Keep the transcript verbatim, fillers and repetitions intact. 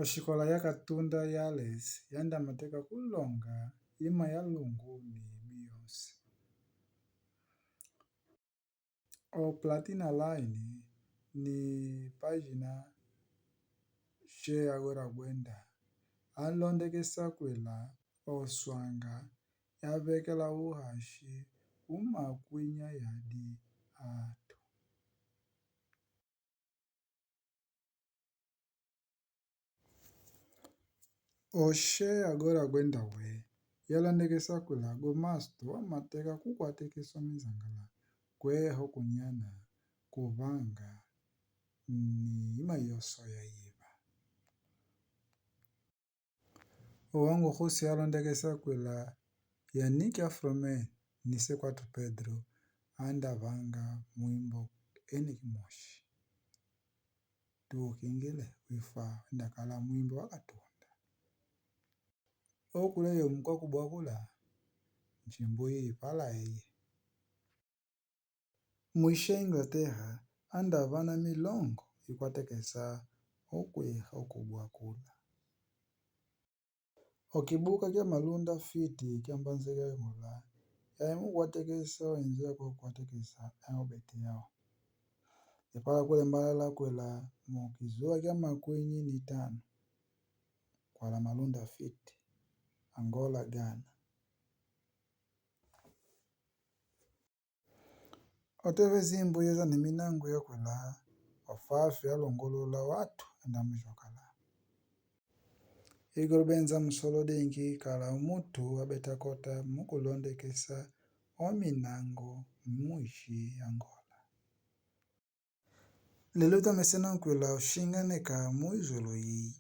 Oshikola ya Katunda Yales yanda mateka kulonga ima ya lungu ni imi yosi. O Platina Line ni pajina Che Agora Kwenda alondekesa kwela oswanga yavekela uhashi umakwinya yadi atu. O Che Agora Kwenda we yalondekesa kwela go masto amateka kukwatekesa omizangala kweho kunyana kuvanga ni ima yoso yayiva. Owangu Khusi alondekesa kwela Yannick Afroman ni Sekwatu Pedro andavanga mwimbo Eni Kimoshi. Tuukingile wifwa ndakala mwimbo wa Katunda. Okule yo mukwa kubwakula nchimbu yi pala eye. Mwishe Inglaterra andavana milongo ikwatekesa okwiha okubwakula. Okibuka kia Malunda Fiti kia mbanzeka yola yaimukwatekesa oinzira kwa kwatekesa aobeti yao. Ipala kule mbalala kwela mukizuwa kia makwinyi ni tano kwala Malunda Fiti, Angola, Ghana. Oteve zimbuye za niminangu ya kwela ofafya longolola watu enda mujokala. Igor Benza Musolo Denki kala omutu abeta kota mukulondekesa ominango mwishi Angola. Lelo tamesena kwela oshinganeka mwizolo yi